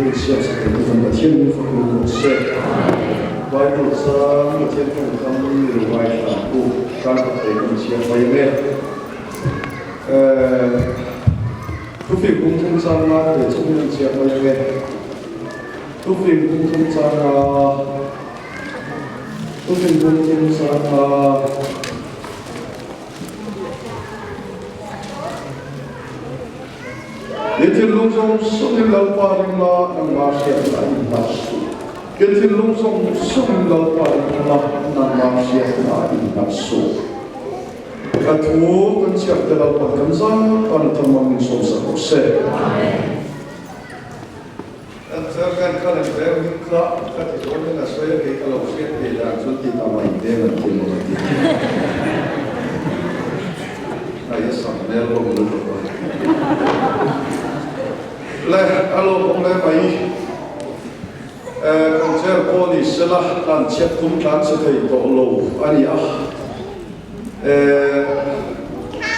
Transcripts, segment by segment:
min siam sak thei tu kan Pathian min fak lung rawh se. Bible chang Pathian tawngkam mi lo ngaithla u tan ka thei kan chhiar mai ang e. Thufing bung thum changa te chu min an chhiar mai ang e. Thufing bung thum changa Thufing bung thum changa I thinlung zawng zawngin Lalpa ring la, nangmah hriatna a innghat suh. I thinlung zawng zawngin Lalpa ring la, nangmah hriatna a innghat suh. Ka thu kan chhiar te Lalpan kan zat tan a thamang min sawmsak rawh se. Kan cher kan kha lem reng hming kha ka ti dawn in a sawi a kei ka lo hriat thei dan chuan ti ta mai veng an ti maw ka ti. Ai a sam hmel bawk lutuk a. Le a lawmawm le mai kan cher pawh ni sela tlan chhiat tum tlan chhe thei tawh lo a ni a.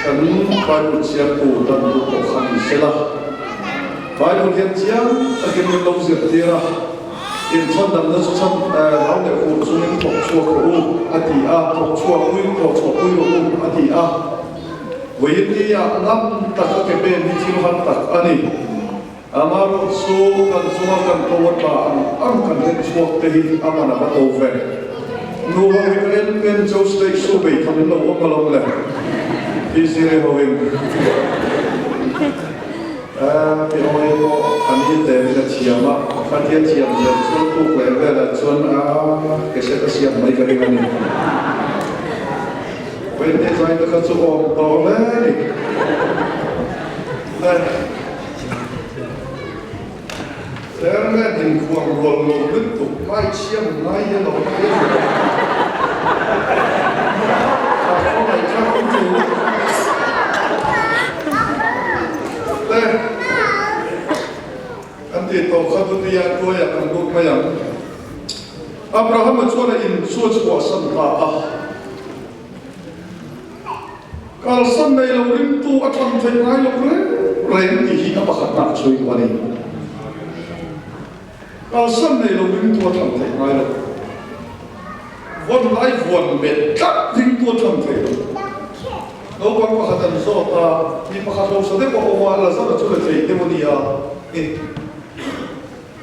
Kan Bible chhiartu dan duh pawh kha ni sela, Bible hian chiang takin min lo zirtir a, Inchhandamna chu chhan hlau leh fur chungin thawk chhuak rawh u, a ti a, thawk chhuak pui, thawh chhuah pui rawh u, a ti a. Vawiin nia ngam taka ke pen hi thil har tak a ni. Amaherawh chu kan chunga kan ko a tla ang ang kan hlen chhuak te hi a man a va to ve. Nu ho hi ka en en cheu state su bei tham in lo awm alawm le. Pi Ziri ho in Pi Awi pawh a ni te min a thiam a, khatia thiam zel chuan tuk leh velah chuan a ke set a siam mai ka ring a ni. Vawiin zai te kha chu awm tawh hle a ni. Chairman in khuang rual lo lutuk mai chhiam ngai hian a awm a nia. A khawngaih thlak ang chu. Le kan tih tawh kha chutia tuaiah kan lut mai ang. Abrahama chuan a in chu a chhuahsan ta a. Kalsan nei lo ringtu a thlan theih ngai lo reng reng tih hi a pakhatna a chhui duh a ni. Kalsan nei lo ringtu a thlan theih ngai lo. Vawn lai vuan bet tlat ringtu a thlan theih lo. Naupang pakhat an zawt a, mi pakhat hausa deuh a awm a, Lazara chu la thei deuh a nia.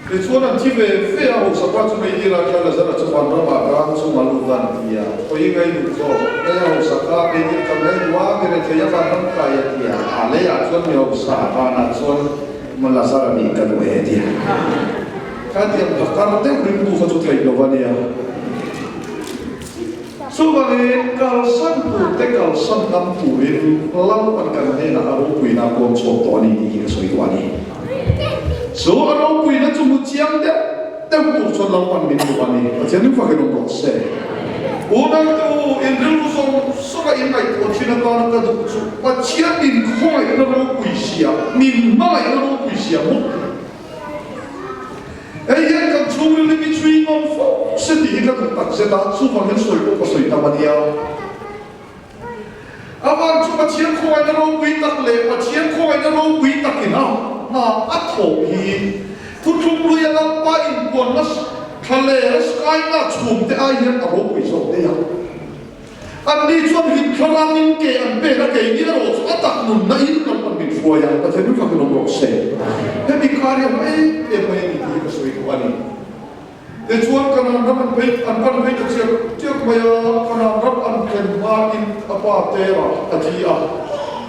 Tichuan an thi ve ve a, Hosapa chu mei ila khian Lazara chu van ramah rang chung a lut a an ti a, Khawi ngai duh zawk, lei a hausa kha meitir kan ngai duh a, mi rethei a van ram kai a ti a, a leiah chuan mi hausa a vanah chuan maw Lazara nih ka duh e a ti a. Khatiang phakar deuh ringtu kha chu theih lo a nia. Chuvangin kalsan turte kalsan ngam turin Lalpan kan hnenah a ropuina a kawn chhuak tawh a ni tih hi ka sawi duh a ni. Chu a ropuina chu hmu chiang deuh deuh tur chuan Lalpan min duh a ni. Pathian min fakin awm rawh se. Unau te u, in rilru zawng zawnga in ngaihtuah thin atana ka duh chu Pathian min khawngaihna ropui sia, min hmangaihna ropui sia hmuh tur. Hei hian kan chhungril hi mi chhui ngawm fo se tih hi ka duh tak zet a, chuvang hian sawi pawh ka sawi tam a nia. Avan chu Pathian khawngaihna ropui tak leh Pathian khawngaihna ropui takin a hna a thawh hi thuthlung lui a lampa inpuanna thla leh a skyna chhum te ai hian a ropui zawk daih a. Anni chuan hlimthla ramin ke an pek a, keini erawh chu a tak nunna in kan pan min hruai a, Pathian min fakin awm rawh se. Hemi kar hi a hma em em mai a ni tih hi ka sawi duh a ni. Tichuan Kanaan ram an phei an pan phei ta chiak chiak mai a, Kanaan ram an thlen hmain a pa Tera a thi a,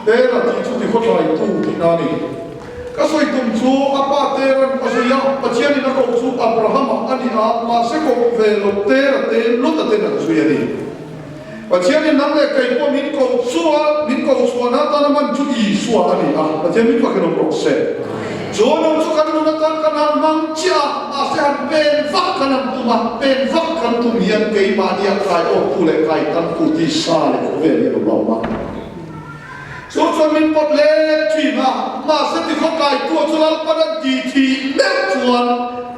Tera tih chu tikhawtlaitu tihna a ni. Ka sawi tum chu a pa Teran a sawi a, Pathianin a koh chu Abrahama a ni a, mahse koh ve lo Tera te Lota ten an zui a ni. Pathianin nang leh kei pawh min koh chua, min koh chhuahna atan a man chu Isua a ni a, Pathian min fakin awm rawh se. Chu nung chu kan nun atan kan han hmang chiah a, mahse han pen vak kan han tum a, pen vak kan tum hian keimahnia kai awktu leh kai tamtu tisa leh khawvel hi a lo la awm a. Chu chuan min pawt let thin a, mahse tikhaw kaitua chu Lalpan an ti thih meuh chuan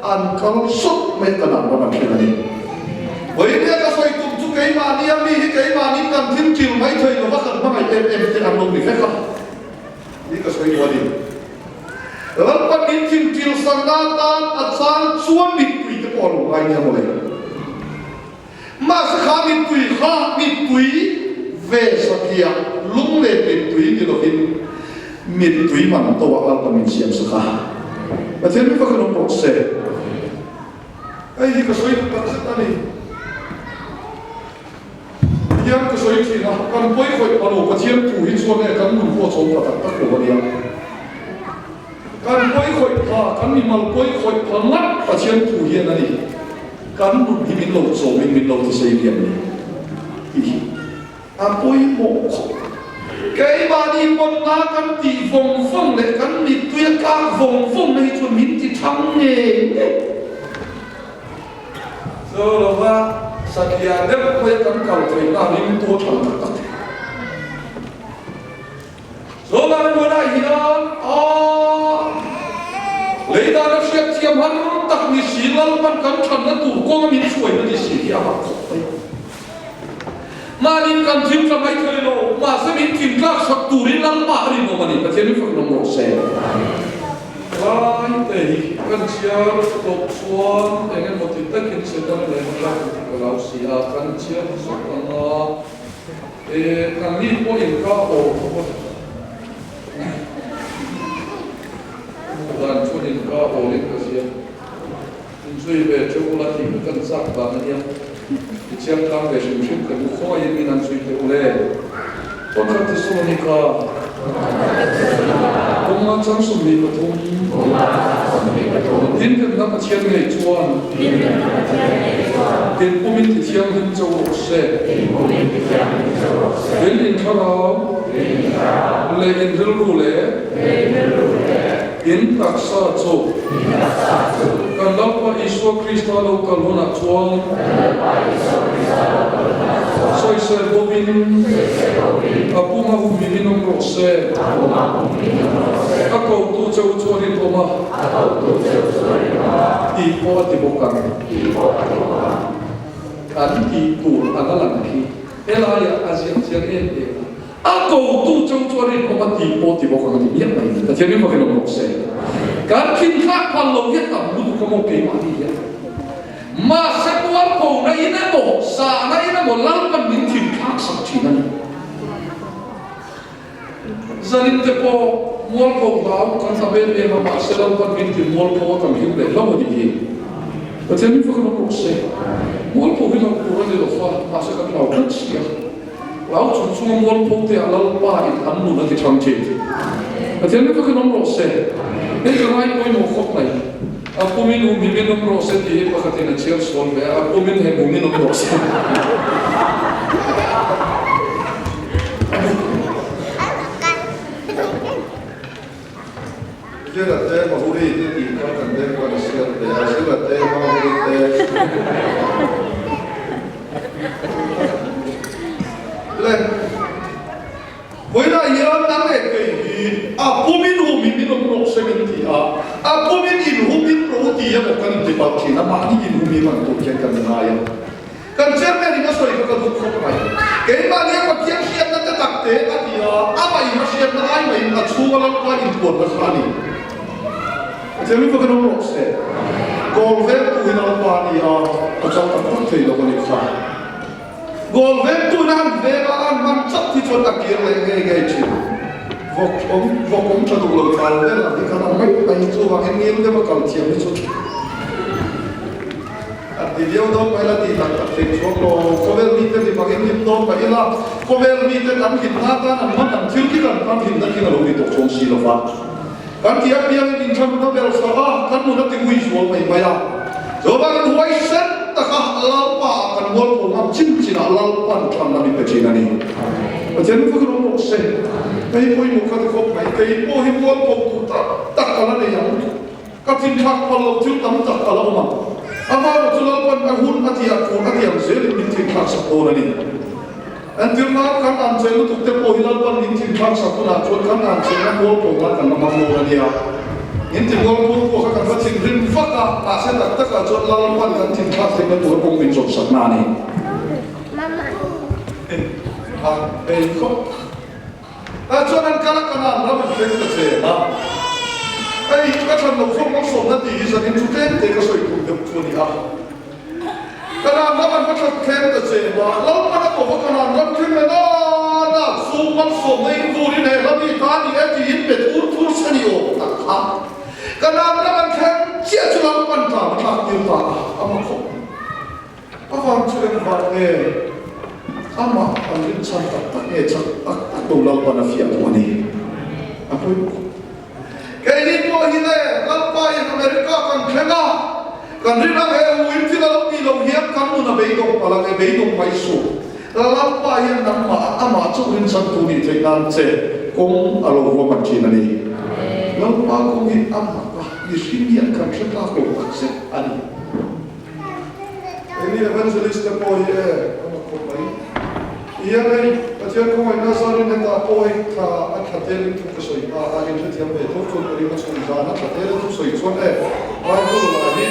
an kal sawt mai ka dan ram an hrilh a ni. Vawiin ka sawi tum chu keimahni a mi hi keimahni kan thil kil mai thei lova kan hmangaih em em te an lo ni vek a ni ka sawi duh a ni. Lalpan min thinṭil sakna atan a chang chuan mittui te pawh a lo ngai nia mawle. Mahse kha mittui kha mittui ve satliah lung leh mittui ni lovin mittui man to ah Lalpan min siam sak a. Pathian mi pakhat awm rawh se. Hei hi ka sawi duh tak zet a ni. Hian ka sawi thin a, kan pawi khawih pha lo, Pathian thu hi chuan e kan nun pawh a chawm pha tak tak lo a nia. Kan pawi khawih pha, kan mimal pawi khawih pha ngat Pathian thu hian a ni. Kan nun hi min lo chawmin min lo tisei lian ni tih hi a pawimawh khawp. Keimahni pawnna kan tih vawng vawng leh kan mittui a tlak vawng vawng na hi chuan min ti thang ngei ngei. Chu lova satliah deuh mai kan kal theih na ring tu a than tak tak thei. Chu lai hmunah hian a lei dan a hriat thiam har tak ni si Lalpan kan thanna tur kawnga min hruaina ni si hi a mak khawp mai. Mahni kan thil tla mai thei lo, mahse min thil tlak sak turin Lalpa a rinawm a ni. Pathian in fak nawm rawh se. Lai te hi kan chhiar tawh chuan eng emaw ti takin Satan leh a tlak tih ka lo si a, kan chhiar zawk ang a, e kan ni pawh in ka aw khawp a, dan chuan in ka aw in ka zia. Inzui ve theuh ula tih kha kan chak vang a nia. I chiang tlang ve hrim hrim ka duh khawiin min an zui teh u le. Pakhat ti sawn i kha. Kawnga chang 23. Tinremna Pathian ngei chuan. Tin pumin ti thianghlim cho rawh se. Tin in thlarau leh in rilru leh in taksa chu. Kan Lalpa Isua Krista lo kal hunah chuan sawisel bawkin a puma humhim in awm rawh se. A kotu cheu chuan in awm a tih pawh a ti bawk ang. An tih tur a la lang khi helaiah a ziak chiang em em a. A kotu cheu chu a rinawm a tih pawh ti bawk ang a ti miah mai. Pathian in vakin awm rawh se. Kan thintlak phal lo hi a tam lutuk a maw keimahni hian. Mahse mualphona in emaw, sahna in emaw Lalpan min thintlak sak thin a ni. Zanin te pawh mualpho hlau kan tam em em a, mahse Lalpan min ti mualpho a kan hlim leh hlauh a nih hi. Pathian in vakin awm rawh se. Mualpho hi hlauh tur a ni lo fa, mahse kan hlau tlat si a. Hlau chung chunga mualpho te ah Lalpa in an nun a ti thang thin. Pathian mi takin awm rawh se. Hei ka ngai pawimawh khawp mai. A pumin humhimin awm rawh se tih hi pakhatin a chhiar sual ve a, a pumin hem humin awm rawh se. Zira te Mahuri te tih kha kan beng khan a siam ve a, Zira te Mahuri te Le Vawiinah hian nang leh kei hi a pumin hum in min awm rawh se min ti a, a pumin inhum in rawh u ti emaw kan inti palh thin a, mahni inhum hi man tur khian kan ngai a. Kan chairman in a sawi kha ka duh khawp mai. Keimahni a Pathian hriatna te tak te a ti a, amah in a hriatna ai maiin a chhunga Lalpa inpuanna kha a ni. Pathian mi fakin awm rawh se. Goal vengtu hi Lalpa a ni a, a chang tak tak thei lo a ni kha. Goal vengtu in a han veng a, a han hman chauh hi chuan a kir leh ngei ngei thin. Vawk awm, vawk awm tha duh lo tal vel ang hi khan a mai mai chuvangin ngil deuh a kal thiam hi chu A ti viau dawn mai la tih tak tak thei chuang lo. Khawvel mite mi bangin hlim dawn mai ila, khawvel mite kan hlimna atan an hman ang thil khi kan tan hlimna thil a lo ni tawh chuang si lo va. Kan tih apiangin inthlanna ber sak a, kan nun a ti ngui zual mai mai a. Chuvangin huaisen taka Lalpa ah kan mualpho ngam chin chinah Lalpan thlanna min pe thin a ni. Pathian mi fakin awm rawh se. Hei pawimawh kha ti khawp mai. Kei pawh hi mualpho tur tak tak ka la nei ang. Ka thinthak phal loh thil tam tak a la awm ang. Amaherawh chu Lalpan a hun a tiah tur a tiang zelin min thinthak sak dawn a ni. Entirna, kan an chen lutuk te pawh hi Lalpan min thinthak sak hunah chuan kan an chenna mual pawh khan kan la hmang dawn a nia. Min ti mual pur pawh kha kan va thinrim vak a, mahse tak takah chuan Lalpan kan thinthak theihna tur kawng min chawp sak na a ni. A pheikhawk. Tah chuan an kal a, Kanaan ram an thleng ta che a. Hei ka thlan lo zawk malsawmna tih hi zanin chu tlem te ka sawi tum deuh chu a ni a. Kanaan ram an va thlan thleng ta che ma, Lalpan a kova Kanaan ram thleng leh na na chu malsawmna in vurin he hla mi ta a ni e tiin pe thur thur se ni awm tak kha. Kanaan ram an thleng chiah chu Lalpan tlam a thlak tir ta a, a ma khawp. A vang chu engvah nge amah an rinchhan tak tak nge chak tak tak lo Lalpan a fiah duh a ni. A pawimawh khawp. Keini pawh hi le Lalpa in America kan thleng a, kan rin ang he huin thil a lo tih loh hian kan nun a beidawng palh ang e, beidawng mai suh. Lalpa hian nangmah a amah chu rinchhan tu nih theih nan che kawng a lo ruahman thin a ni. Lalpa kawng hi amah a mihring hian kan hre tlak lo tak zet a ni. Eng evangelist te pawh hi e a mak khawp mai. Ian hei Pathian khawngaihna zarin hetah pawh hei thla a thla telin thu ka sawi ta a, inhrethiam ve tho chuan ka ring a chhun zan a thla tela thu sawi chuan e Bible lah hi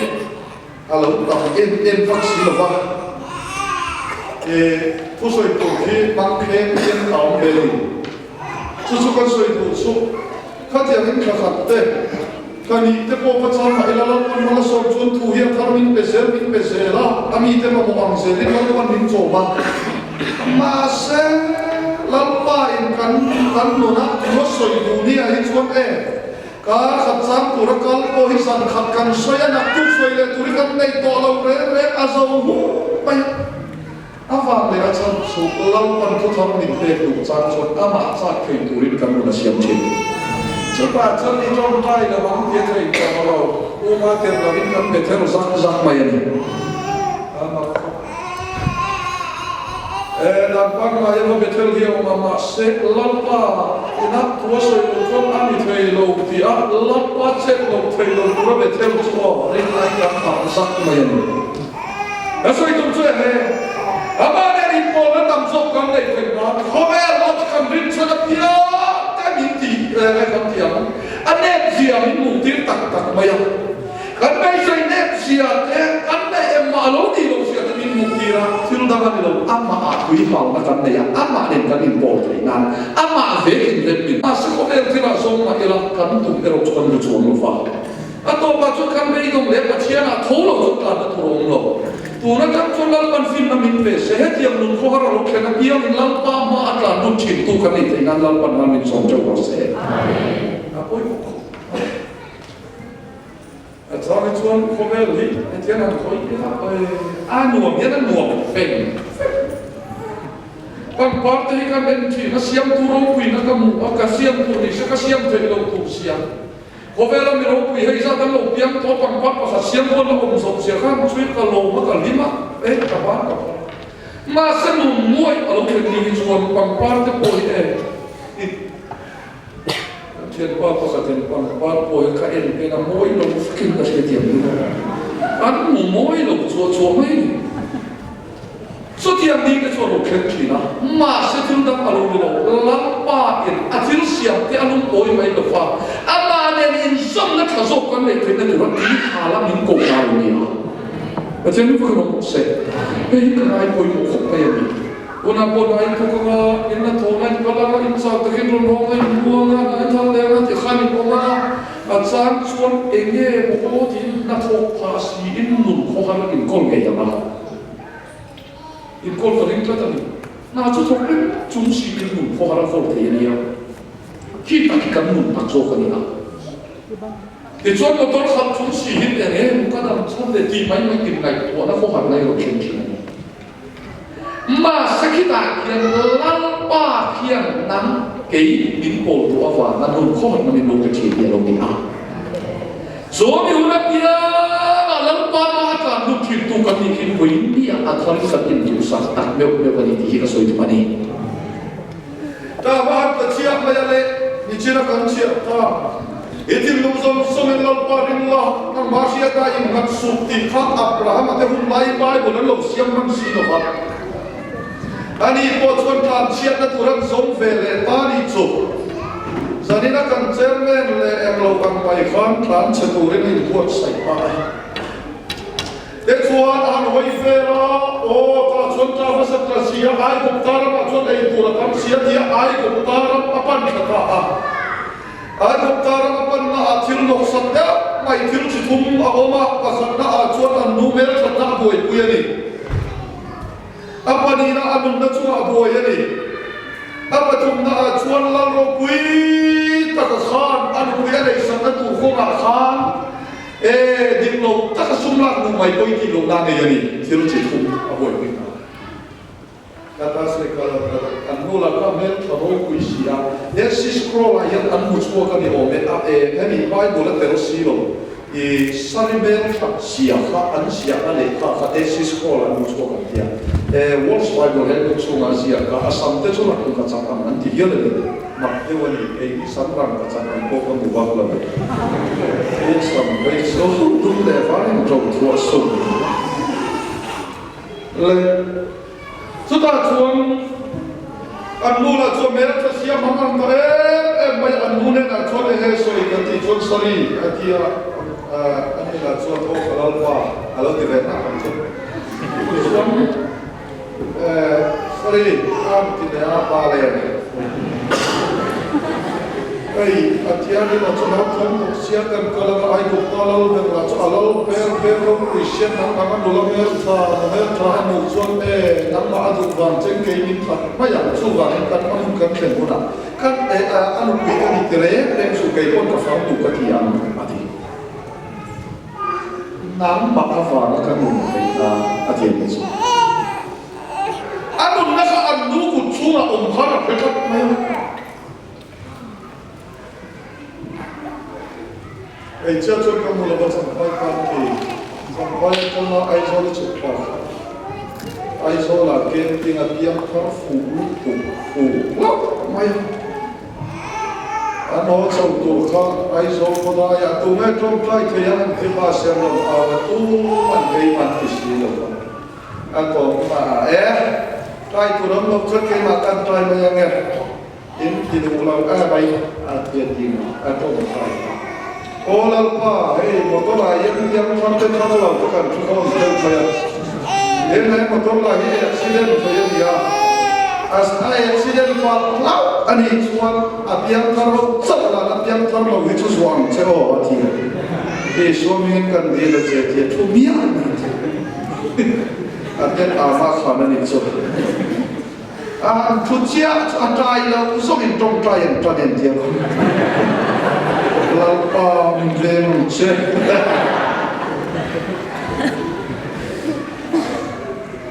a lo tam em em vak si lo va, e thu sawi tur hi mangkheng hian a awm ve ni. Chu chu kan sawi duh chu khatiang in thla khat te, thla nih te pawh va chang mah ila Lalpan hmala sawm chuan thu hi a thar min pe zel min pe zel a, a mite mamawh ang zelin Lalpan min chawm a. Mahse Lalpa in kan kan nuna thu a sawi duh ni ah hi chuan e kar khat chang tura kal pawh hi zan khat kan sawi a, naktuk sawi leh tur hi kan nei tawh lo reng reng a zo huk mai a. A vang leh a chhan chu Lalpan thuthar min pek duh chang chuan amah chak thei turin kan rawn a siam thin. Chutah chuan i tawngtai lo ang tia thei tawh lo, uma tel lovin kan pe ther zak zak mai a ni. A mak khawp. E, dan pangngai emaw Bethel hi a awm a, mahse Lalpa ina thu a sawi loh chuan a ni thei lo tih a, Lalpa chet loh thei lo tura Bethel chu aw rinlai kan phah zak mai a ni. Ka sawi tum chu enge? Amah nen inpawlna tam zawk kan neih theih nan khawvel lama kan rinchhan apiang te min tih enge kan ti ang? A nep zia min hmuh tir tak tak mai a. Kan beisei nep zia te, kan neih engmah a lo nih loh zia te min hmuh tir a, thil dang a ni lo. Amah ah tui hlauhna kan nei a, amah nen kan inpawl theih nan amah ve inrem min. Mahse khawvel thilah zawng mah ila kan tum erawh chu kan hmu chuang lo va. A tawpah chuan kan beidawng leh Pathianah tho lo chuan tlanna tur a awm lo. Tun atang chuan Lalpan finna min pe se, hetiang nun khawhar a lo thlen apiangin Lalpa hma a tlan lut thintu kan nih theih nan Lalpan mal min sawm teuh rawh se. A pawimawh khawp mai. A chang hi chuan khawvel hi hetiang han khawih ila a nuam hian a nuam feng feng. Pangpar te hi kan en thin a, siamtu ropuina ka hmu a, ka siam tur ni se ka siam theih loh tur sia. Khawvela mi ropui hei zat an lo piang tawh pangpar pakhat siam pawn a awm zawk zia khan chui ka lawm a ka hlim a, e ka ban ka phar a. Mahse nun nguai a lo thlen ni hi chuan pangpar te pawh hi e kan thianpa pakhatin pangpar pawh hi ka en en a mawi lo vekin ka hriathiam duh a, an hmu mawi lo chuah chuah mai a ni. Chutiang ni te chu a lo thleng thin a, mahse thil dang a lo ni lo. Lalpa in a thil siam te a lungawi mai lo va, amah nen inzawmna tha zawk kan neih theihna tura tui thala min ko ta lo nia. Pathian hi va rawng se, hei hi ka ngai pawimawh khawp mai a ni. Hunah pawh hna in thawk anga, in la thawhna in kal anga, in chau takin rawn rawng a, in muang a, hna in thal leng a, tikhan in awm a, a chang chuan eng nge maw aw tiin hnathawk phah siin nun khawhar in kawl ngei ang a. Inkawl ka ring tlat a ni. Hna chu thawk reng chung siin nun khawhar a kawl thei a nia. Khi tak hi kan nun tak zawk a ni a. Tichuan motor khalh chung si hin eng em ka dam chhan leh tih mai mai in ngaihtuahna khawhar lai rawn thleng thin a ni. Mahse khitah khian Lalpa khian nang kei min kawl duh avanga nun khawharna min lo pe thin hi a lo ni a. Chuan i hun apianga Lalpa hma a tlan lut thintu kan nih khi vawinia a thar kan induhsak tak meuh meuh a ni tih hi ka sawi tum a ni. Ta va han ka chhiah mai a le, nichina kan chhiah ta. I thinlung zawng zawngin Lalpa ring la, nangmah hriata innghat suh tih kha Abrahama te hun laiin Bible an lo siam hman si lo va. Ani pawh chuan tlan chhiatna tur an zawng ve leh ta ni chu. Zanina kan chairman leh englo ang mai khan tlan chhe turin a inbuatsaih ta a. Tichuan a han hawi vel a, Aw, tah chuan tla hmasa tla si a, Aigupta ramah chuan ei tur a tam si a tia Aigupta ram a pan thla ta a. Aigupta ram a panna ah thil nawksak deuh mai thil chi thum a awm a, pakhatna ah chuan an nu hmelthatna a buaipui a ni. A pahnihna a nunna chungah a buai a ni. A pathumna ah chuan lal ropui taka khan a nupui a neihsakna tur kawngah khan e dik lo taka sum lak duh mai pawh i tih lohna a nei a ni. Thil chi thum a buaipui hna. Tata Saikal an nu lah kha hmel tha ropui si a, he sea scroll ah hian an hmu chhuak a ni awm e, a eng hemi Bible a tel si lo, i sari hmel that zia kha an ziahna lehkha kha he sea scroll an hmu chhuak an tia, he Words Bible he book chhungah a ziak a, a sam te chu rang ka chak ang an ti hial a ni, mak deuh a ni, kei hi sam rang ka chak ang pawh ka hmu vak lo, he sam phei chu dum leh var in ṭo thuah sum. Le chutah chuan an nu lah chuan hmel tha siam hmang ang ta em em mai a, an nu hnenah chuan enge sawi kan tih chuan sorry a ti a, a ni lah chuan aw ka lalpa a lo ti ve hnak ang chu. Tichuan sorry a rawn ti leh a, pa le. Hei, a thianghlim a chu hnam thawm bawk sia kan kal anga Aigupta lal ber lah chu a lal hmel hmel ropui hriat nang ang a nula hmel tha, nu hmel tha a hmuh chuan e, nangmah a duh vang chen kei min that mai ang, chuvangin kan hmun kan thlen hunah kan e a nupui ka ni ti reng reng chu kei pawn ka fang duh ka ti ang a ti. Nangmah avanga ka nun theih nan a ti a nih chu. A nunna kha an nu kut chhungah awm khan a hre tlat mai a. Hmeichhia chuan ka hmu lova Champhai khan khi Champhai atanga Aizawl a chhuk phah kha. Aizawlah camping a piang thar fuh lutuk fuh hlauh mai a. An haw chho tur kha Aizawl khawlaiah tunge tawngtai thei ang an ti hma siam lo au a tum an keimah ti si lo va. A tawng a e, tai tur an lo chuan keimah kan tai mai ang e. In ti duh lo e mai a ti a ding a tawng tai ta. Aw Lalpa, hei motor ah hian piang thar te thar lo te kan thu khawm deuh mai a. He hnai motor lah hi accident thei a ni a, a accident pah hlauh a nih chuan a piang thar lo chauh lah a piang thar lo hi chu zuah ang che aw a ti a. Isua hmingin kan dil a che ti a thu miah mai a ti. A tet ama khan a nih chu. A han thu chiah chu a tai lo zawngin tawngtai an tan en tia lo. Lalpa min veng ang che.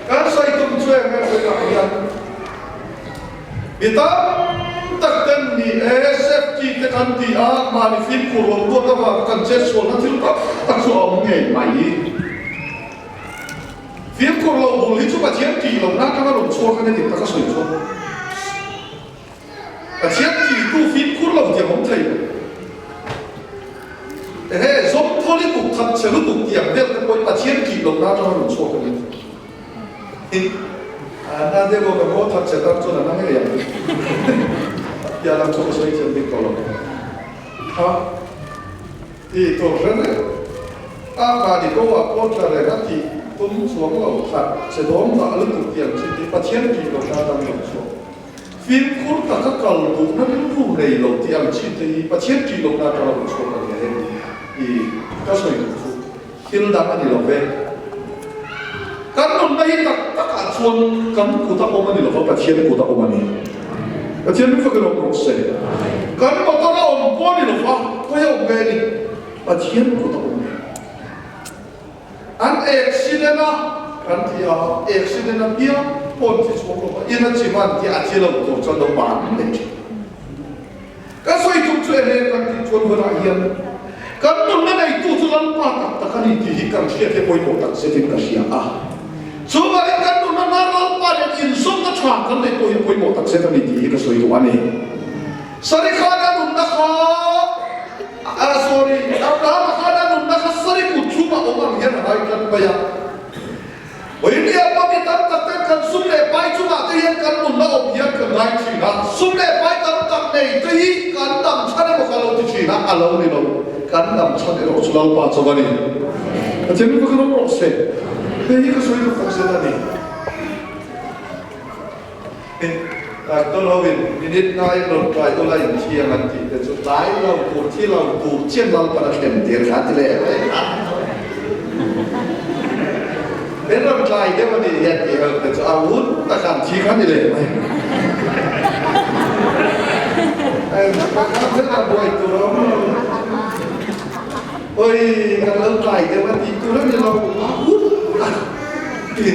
Kan sawi tum chu eng nge tunah hian Mi tam tak ten ni e, safety te kan ti a, mahni fimkhur lo duat avanga kan chetsualna thil tak tak chu a awm ngei mai. Fimkhur lo bul hi chu Pathian tih lohna atanga rawn chhuak a ni dik tak a sawi chuan. Pathian tihtu fimkhur lo tiang awm thei lo. Ehe, zawmthawl i tuk that che lutuk tiang vel te pawhin Pathian tih lohna atanga rawn chhuak a ni. Tin, na deuh aw ka ngaw that che tan chuan a na ngei ang. Tia lam chu ka sawi thiam bik tawh lo. Kha ti tur hre reng a mahni ko ah pawh tla reng a tih tum chuang lo that che dawm dah lutuk tiang chi tih Pathian tih lo hna dang lo chuang fimkhur taka kal duhna rilru nei lo tih ang chi te hi Pathian tih lohna atanga rawn chhuak a nia heng i ka sawi duh chu. Thil dang a ni lo ve. Kan nunna hi tak takah chuan kan kut a awm a ni lo va, Pathian kut a awm a ni. Pathian min fakin awm rawh se. Kan motor a awm pawh a ni lo va, khawi a awm ve a ni? Pathian kut a awm a ni. An accident a kan ti a, accident a piang pawh an thi chhuak lo va, in a chim a an ti a, a thi lo tur chuan lo ban leh thin. Ka sawi tum chu enge kan tih chuan hunah hian kan nunna neitu chu Lalpa tak tak a ni tih hi kan hriat hi pawimawh tak zetin ka hria a. Chuvangin kan nunna hnar Lalpa nen inzawmna tha kan neih pawh hi pawimawh tak zet a ni tih hi ka sawi duh a ni. Sari khan a nunna kha a sorry Abrahama khan a nunna kha sari kut chhungah awm ang hian a ngai tlat mai a. India pawh mi tam tak ten kan sum leh pai chungah te hian kan nunna awm hian kan ngai thin a, sum leh pai tam tak nei te hi kan dam chhan emaw ka lo ti thin a, a lo ni lo, kan dam chhan erawh chu Lalpa chauh a ni. Pathian mi pakhat awm rawh se, hei hi ka sawi duh tak zet a ni. Doctor ho in minute ngai rawn tlai ula in thiam an tih te chu tlai lo tur thi lo tur chian Lalpan a thlen tir kha a ti leh mai a. Min rawn tlai deuh a nih hian tih ho te chu a un tak an thi kha ni leh mai. Engvanga buai tur a awm lo. Oi kan lo tlai deuh a tih tur a ni lo a un tak ti.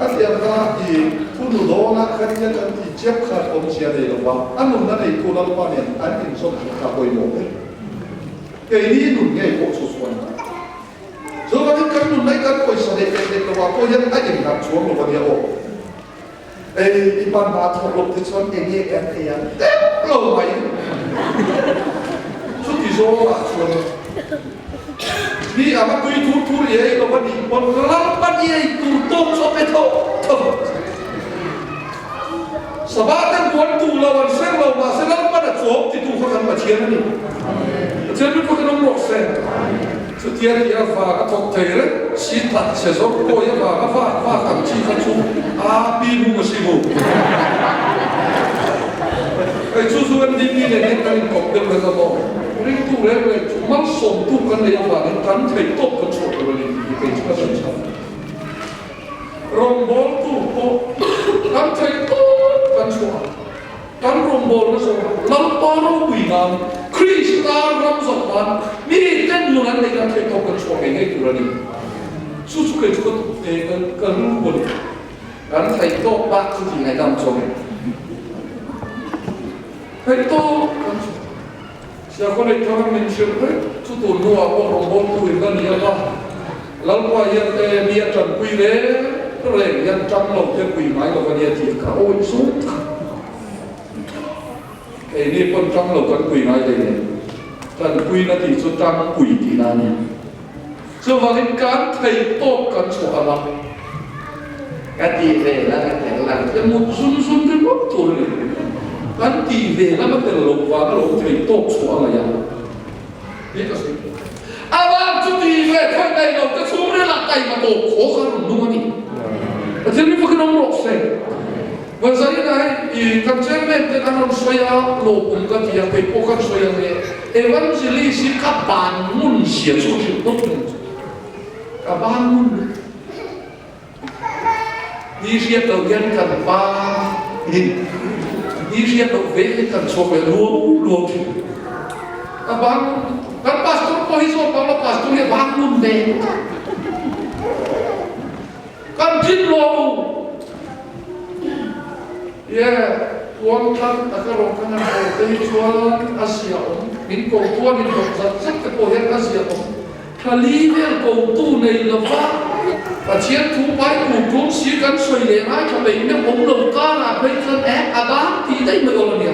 A thiamna i thu nu dawnah khan hian an tih chiap khan awmzia nei lo va, a nunna neitu Lalpa nen an inzawm that kha pawimawh ber. Keini nun ngei pawh chu chuan chuvangin kan nun mai kan pawisa neih leh neih lovah pawh hian a innghat chuang lo a nia aw. Ei, i pa hna thawk loh te chuan eng nge kan ei ang teuh lo mai. Chuti zawngah chuan mi anga tui thur thur i ei lo a nih pawn Lalpan i ei tur tawk chu a pe tho tho. Sabah ten buan duh lo an hreng lo mahse Lalpan a chawm titu kha kan Pathian a ni. Pathian mi pawhin awm rawh se. Chutia tih a vang a thawk thei reng si that chhe zawk pawi a vang a vak vak ang chi kha chu a pi mung a si mu. Hei chu chu NDP nen hian kan inkawp deuh reng a maw? Ringtu reng reng chu malsawmtu kan neih avangin kan theih tawp kan chhuah tur a ni tih hi kei chu ka sawi chhan. Rawngbawltu pawh kan theih tawp kan chhuah a, kan rawngbawlna zawngah Lalpa ropui nan, Krista ram zawk nan mi ten nun an neih kan theih tawp kan chhuah ngei ngei tur a ni. Chu chu kei chu ka ka rilru a ni. Kan theih tawp bak chu tih ngaihdam chuang e. Theih tawp kan chhuah. Siakhaw neih thar min hrilh reng chu tun hnuah pawh rawngbawltu in la ni ang a, Lalpa hian e mi a tanpui reng reng hian tang lo te pui ngai lo a nia tih ka awih zung tak. Keini pawn tang lo kan pui ngai hlei nen, tanpuina tih chu tang pui tihna a ni. Chuvangin kan theih tawp kan chhuah ang a, ka tih ve lam a tel ang che mut zun zun ringawt tur a ni. Kan tih ve lam a tel loh vang a lo theih tawp chhuah a ngaih a tih ka sawi thei. A vang chu tih ve khawi nei lo te chhungril ah taima tawp khaw kha rawn nung a ni. Pathian mi fakin awm rawh se. Vanzaina hei i kan chairman ten an rawn sawi a, lawmawm ka ti a, kei pawh kan sawi ang e. Evangelist hi ka ban ngun zia chu ka hrilh dawt reng chu. Ka ban ngun lutuk. Ni hriat loh hian kan ban hi ni hriat loh ve hi kan chhuak leh luau luau thin. Ka ban ngun lutuk. Kan pastor pawh hi zawt bang la pastor hi a ban ngun ve. Kan thin lo! Yeah, tuan tlang taka rawng kan han haw te hi chuan a zia awm. Min ko tuan in rawng zat zat te pawh hian a zia awm. Thla li vel kotu nei lova Pathian thu pai tur tum si kan sawi leh ngai tha peih meuh awm lo karah phei chuan eh a bang tih daih mai awm a nia.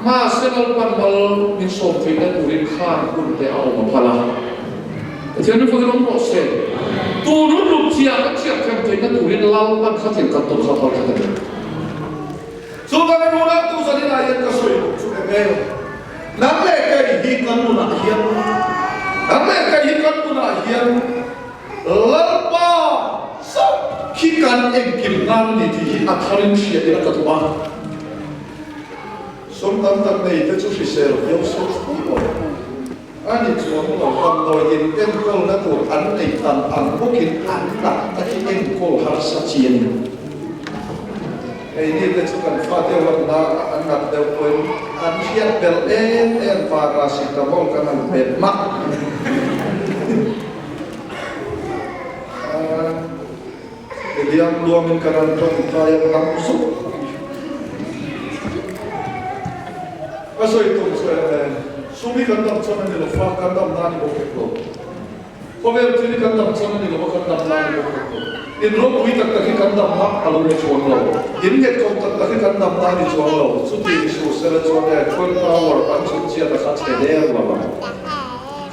Mahse Lalpan mal min sawm theihna turin khan hun te a awm a phal a. Pathian rin fakin awm rawh se. Tun hun luk chia kan chhiat thiam theihna turin Lalpan kha thil kan tawn kha phal khat a ni. Chuvangin unau tu zanin ah hian ka sawi duh chu eng nge? Nang leh kei hi kan nunah hian, nang leh kei hi kan nunah hian Lalpa chauh khi kan engkim nan a ni tih hi a tharin hria ila ka duh a. Sum tam tak nei te chu hrisel viau se tih awm. A ni chuan lo damdawi in enkawlna tur an nei tam ang bawkin an tak tak hi enkawl harsa chi a ni. Keini te chu kan fa deuh an na a, an nat deuh pawhin an hriat belh em em paracetamol kan han pe hmak. I liam luangin kan han tawngtai a tam zuk. Ka sawi tum chu em em, sum hi kan dam chhan a ni lo fa, kan dam na a ni bawk hek lo. Khawvel thil hi kan dam chhan a ni lo va, kan dam na a ni bawk hek lo. In ropui tak tak hi kan dam na a lo ni chuang lo. In nghet-kawp tak tak hi kan dam na a ni chuang lo. Chuti ni suh sela chuan e, Twin Tower an chhun chiat a kha chhe der lo ang.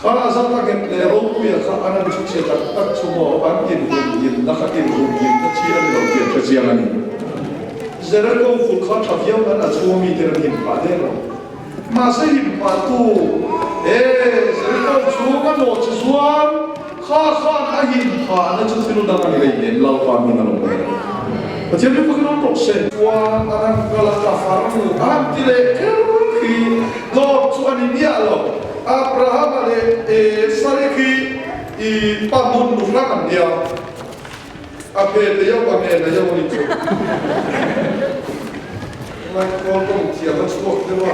Kha a zat a nghet leh ropuia kha an an chu chhe tak tak chu maw an inhumhim na kha inhumhim na chi a ni lo tih an hre chiang a ni. Jericho kulh kha tha viau nan a chhung mi ten an him phah der lo. Mahse him phah tu e Jericho chhung a nawh chi chuan. Kha khan a inphahna chu thil dang a ni hleinem, Lalpa hming a lo ber. Pathian hi pakin awm rawh se. Chuan a han kal a, ka farnu a han ti leh kher khi dawt chu a ni miah lo. Abrahama leh Sari khi i pa hmun nu hrang an nia. A phe te yo a men a yo a ni chu. Ngaihtuah tawng thiam a chhuak deuh a.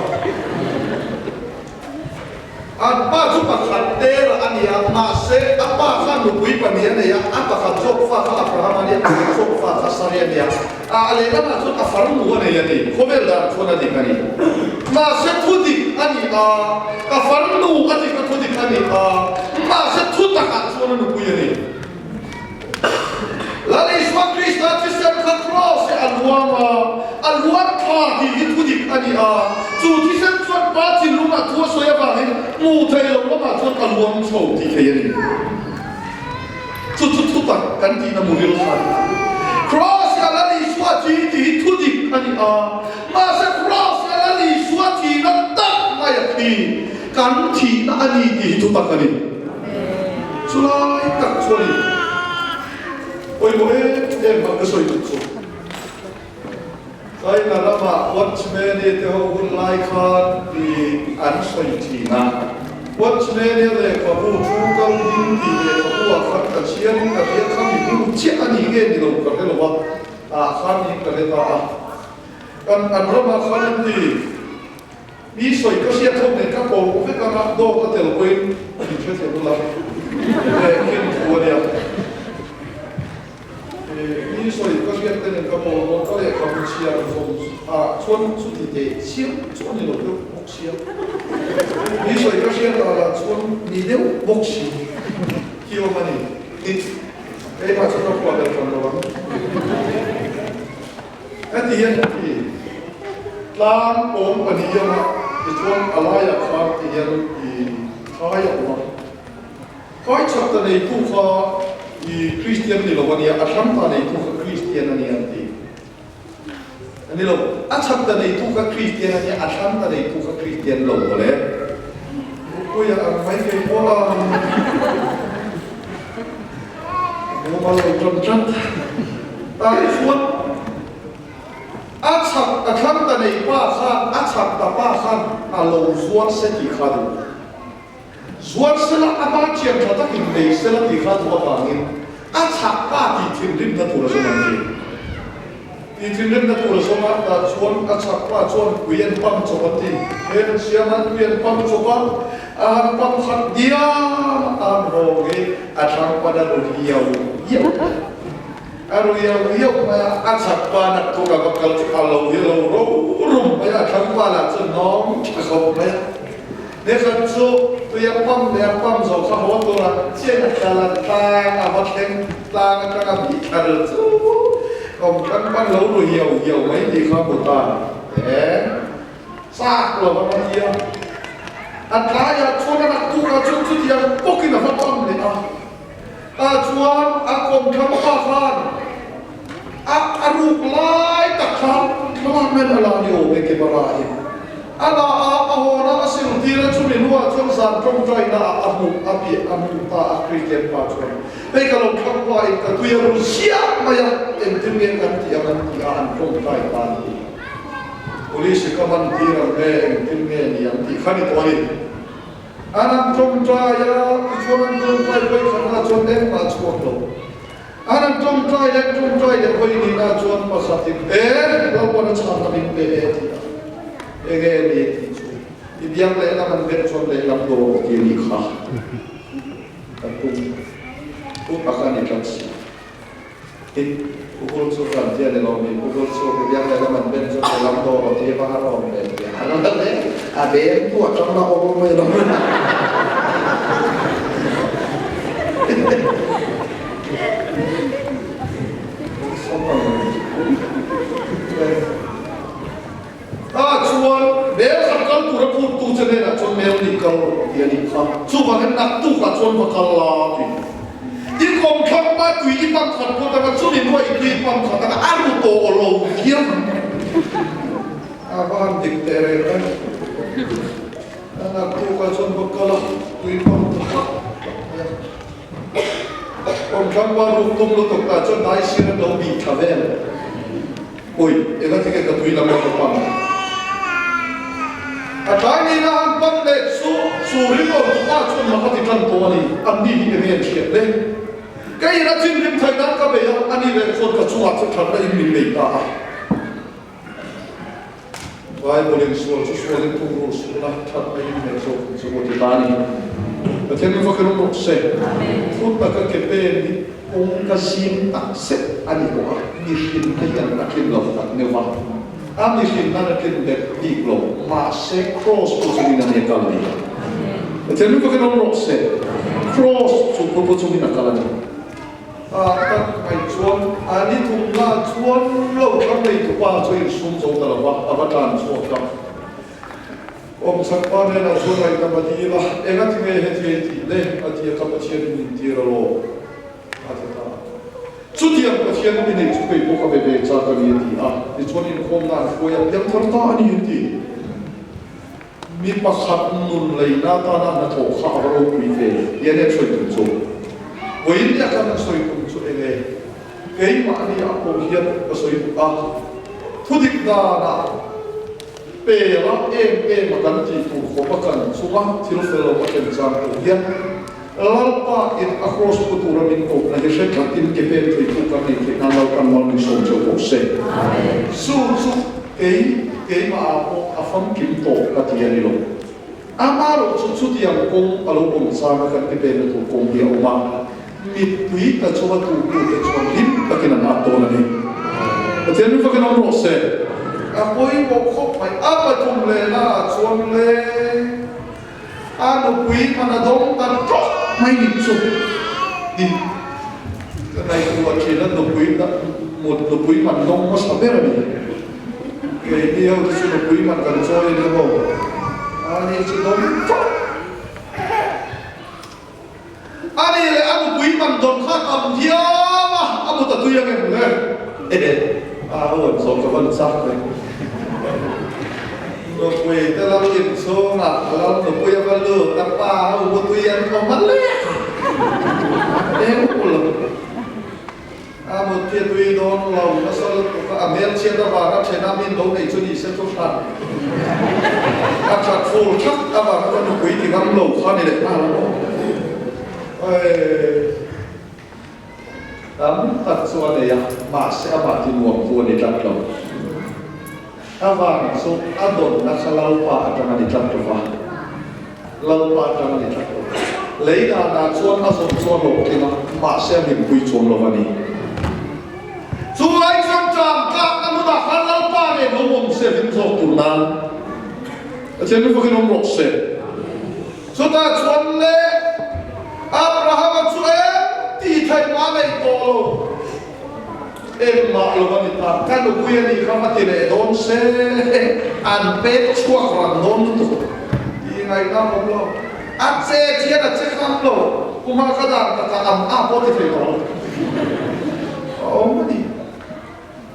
An pa chu pakhat tera a ni a, mahse a pa kha nupui pahnih a nei a, a pakhat zawk fa kha Abraham a ni a, pakhat zawk fa kha Sari a ni a, a lehlamah chuan a farnu a nei a ni, khawvel dan chuan a dik a ni. Mahse thu dik a ni a, a farnu a dik a thu dik a ni a, mahse thu takah chuan a nupui a ni. Lal Isua Krista thisen kha Kraws hi a luang a, a luan thla tih hi thudik a ni a, chu thisen chuan Pa thinlungah thu a sawi avangin hmuh theih loh lamah chuan a luang chho tih thei a ni. Chu chu thutak kan tihna muhil kha a ni a. Kraws hi a Lal Isua thi tih hi thudik a ni a, mahse Kraws hi a Lal Isua thihna tak mai a thi, kan thihna a ni tih hi thutak a ni. Chulai tak chu a ni. Pawimawh em em ang ka sawi duh chu. China ramah Watchman-i te ho hun lai khan ti an sawi thin a. Watchman-i lehkhabu thu kal ding tih lehkhabu ah khan ka chhiarin ka hria kha mi hmu chiah a nih nge ni lo ka hre lo a, tah khan niin ka hre ta a. Kan an ramah khan an ti. Mi sawi ka hriat ho nen ka ko vek anga dawt a tel pawhin min hre thei bula leh khin thu a nia. Mi sawi ka hriat te nen ka pawl dawn ka lehkhabu chhiar zawm ah chuan chuti teh chiam chu a ni lo deuh bawk sia. Mi sawi ka hriat ah lah chuan ni deuh bawk si hi awm a ni. Keimah chu ka phuah ber hran lo ang. Heti hian a ti, Tlang awm pahnih anga tichuan a laiah khan ti hian i khai a awm a. Khai chak ta neitu kha i Kristian ni lo a nia, a thlang ta neitu kha Kristian a nia an ti. A ni lo, a chak ta neitu kha Kristian a nia, a thlang ta neitu kha Kristian lo mawle. Puia ang mai kei pawh a. Mumal lo tan tlat. Tah chuan a chhak a thlang ta nei pa khan a chhak ta pa khan a lo zuar se tih kha duh. Zuar sela a pa thian tha takin nei sela tih kha duh avangin a chhak pa tih thinrimna tur a zawm an ti. Tih thinrimna tur a zawm a, tah chuan a chhak pa chuan tui an pump chawp an ti. He an siam a, tui an pump chawp a, a han pump khat diam a, a han hawng hi a thlang pan a ru hiau hiau mai a. A ru hiau hiau mai a, a chhak pa nak thuk a va kal chu a lo hi lo ro rum mai a, a thlang pa lah chu nawm tha khawp mai a. Nikhat chu tui a pump leh a pump zo kha haw turah chian a kal a, tlang a va thleng, tlang atanga bih thar chu kawm thlang pan lo ru hiau hiau mai tih kha hmu ta e, chak lo ang a ti a. A tlaiah chuan a naktukah chuan chutiang bawkin a va pump leh a, tah chuan a kawm thlang pa khan a a ruk lai tak kha thlalak men a la ni awm e camera in a la a, a hawn a, a siltir a, chumi hnuah chuan zan tawngtaina ah a hmuh a piah a hmuh ta a Kristian pa chuan hei ka lo thlang pa in ka tui a ru ziah mai a, engtin nge kan tih ang an ti a, an tawngtai ta an ti. Police ka man tir ang nge engtin nge ni ang tih kha ni tawh a ni. An han tawngtai a, tichuan an tawngtai vawikhatna chuan engmah a chhuak lo. An han tawngtai leh tawngtai leh vawi nihna chuan pakhatin e Lalpan a chhanna min pe e tih a, enge ni tih chu i biang lehlam an ben chuan lehlam dawr ti a nih kha kan tum thu tak a ni tlat si. Tin, Google chu kan tia ni lo mi, Google chu i biang lehlam an ben chuan lehlam dawr ti avang a rawn ve ti a, a rawn hle a beng tu atang la awm mai lo. Tah chuan mel khat kal tura phuttu che hnenah chuan mel nih kal rawh ti a nih kha. Chuvangin naktukah chuan va kal la ti. I kawmthlang pa tui i pump khat phawt anga chumi hnuah i tui pump khat anga a ru tawh lo hiam. A va han dik teh reng em. A naktukah chuan va kal a, tui pump ta hlak hlak mai a. Kawmthlang pa ruk tum lutuk tah chuan dai sir an lo bih thla vel. Ui, enga tinge ka tui lam a ka pan? A tlai nihna han pan leh chu, chu rinawm tukah chuan mak a ti tan tawh a ni. Anni hi enge an hriat le? Keiin a thinrim theih nan ka bei a, ani leh chuan ka chungah chu thatna in min nei ta a. Bible in sual chu sualin thungrul suhna thatna in hmeh zawk ang chu maw ti ta a ni. Pathian in va khelawm rawh se. Thu taka ke pen hi kawng ka zim tak zet a ni tawh a, mihrinna hian a tlin lo tak neuh va, a mihrinna'n a tlin bet bik lo, mahse Kraws pu chungin a ni a kal a ni. Pathian in va khelawm rawh se. Kraws chu pu chungin a kal a ni. Ah tak mai chuan a ni thumna chuan lo thlang nei tupa chu insum zo ta lo va, a va tlan chhuak a. Awmchak pa hnenah chuan ngaihdam a dil a, Enga ti nge heti ei tih le? a ti a, Ka Pathianin min tir alawm, a ti ta. Chutiang Pathian mi neih chu kei pawh ka be ve chak a ni, a ti a. Tichuan inkhawmna an hruai a, piangthar ta a ni, an ti. Mi pakhat nun leina atana hnathawh kha a va ropui ve hian e sawi tum chu. Vawiin nia khan an sawi tum chu eng e? Keimahni ah pawh hian ka sawi duh a, thudik danah pela em em a kan tih tur khawp a kan chunga thil fel lo a ken chang pawh hian Lalpa in a kraws pu tura min kohna hi hre tlatin ke pen theitu kan neih theih nan Lalpan mal min sawm cheu bawk se. Chu chu kei keimah ah pawh a famkim tawh ka ti a ni lo. Amaherawh chu chutiang kawng a lo awm changa kan ke penna tur kawng hi a awm a, mittui tla chunga tuhtute chuan hlim takin an at dawn a ni. Pathian min fakin awm rawh se. A pawimawh khawp mai. A pathum lehna ah chuan le. A nupui hman a dawng ta tawp mai nih chu tih ka ngaihtuah thin a, nupui mut nupui hman dawng hmasa ber a ni. Keini ho te chu nupui hman kan chawi a nia maw? Ani chu dawng tawp. Ani leh a nupui hman dawn kha tam viau a, a mut a tui ang em le? Ehe, a rawn zawh ka van chak ve. Nupui te lam inchhungah lal nupui a va lut a, pa ho mutui an awm a lek a, eng lo. A mut khi a tui dawn lo nasa lutuk a, a hmelchhiat avanga then a min lo nei chu ni se chu hran a that fur thak avanga ka nupui ti ngam lo kha ni leh nghal a maw? Aii tam tak chu a nei a, mahse amah ti nuam chu a ni tlat lo. Avang chu a dawnna kha Lalpa atang a ni tlat lo va, Lalpa atang a ni tlat lo. Lei danah chuan a zawn chu a hlawhtling a, mahse a hlimpui chuang lo a ni. Chu lai chuan ṭam tlakna hmunah khan Lalpa nen lo awm se hlim zawk tur nan Pathian mi fakin awm rawh se. Chutah chuan le Abrahama chu eng tih theih mah nei tawh lo. Engmah lo a ni ta, ka nupui a nih kha va ti leh dawn se, an pek chhuak rang dawn lutuk tih ngaihna a awm lo. A che thian a che kham lo, kuma ka dan tak a am a pawh ti thei tawh lo. A awm a ni.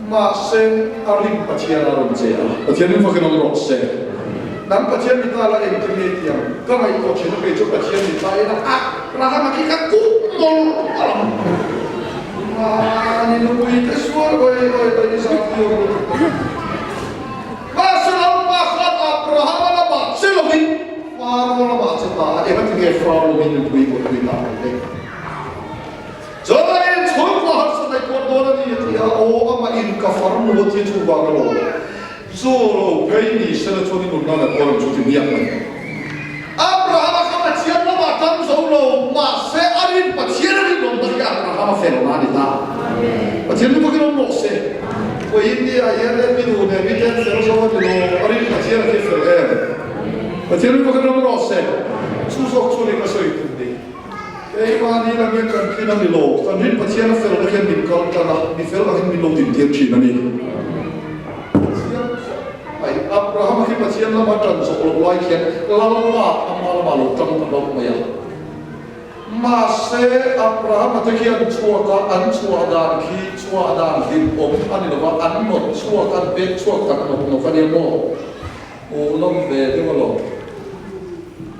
Mahse, a ring Pathian a rawn che a, Pathian in fakin awm rawh se. Nang Pathian mi ta la engtin nge i ti ang? Ka ngaihtuah thin a kei chu Pathian mi ta ina a Rahama khi ka kuk mawlh mawlh ang. Mahni nupui te sual oi oi oi i zah viau lutuk ta. Mahse Lalpa khan Abrahama lamah che lovin Faro lamah che ta a, engati nge Faro min nupui kawtpui ta ang le? Chuanin chhungkua harsa daih pawh dawn a ni a ti a, aw amah in ka farnu a thi chu vang alawm. Chu lo phei ni sela chuan i nunna la tuar ang chu ti miah mai. Abrahama kha Pathian lamah tam zo lo, mahse a rin Pathian a rinawm tak hi Abrahama fel na a ni ta. Pathian lu takin awm rawh se. Vawiin ni ah hian e mi duh leh mi ten fel zo a ni lo, a rin Pathian a thi fel em. Pathian lu takin awm rawh se. Chu zawk chu ni ka sawi tum ni. Keimahni lamin kan tlin a ni lo, kan rin Pathian a fel na hian min kal tlang a, mi fel angin min lo dintir thin a ni. Pathian khawp mai, Abrahama khi Pathian lama tan zawh loh lai khian Lalpa ama lama lo tang ta hlauh mai a. Mahse, Abrahama te khi an chhuak a, an chhuah dan khi chhuah dan hlimawm a ni lo va, an nawt chhuak, an pek chhuak tak nawk nawk a nia maw? Hmuhnawm ve deuh alawm.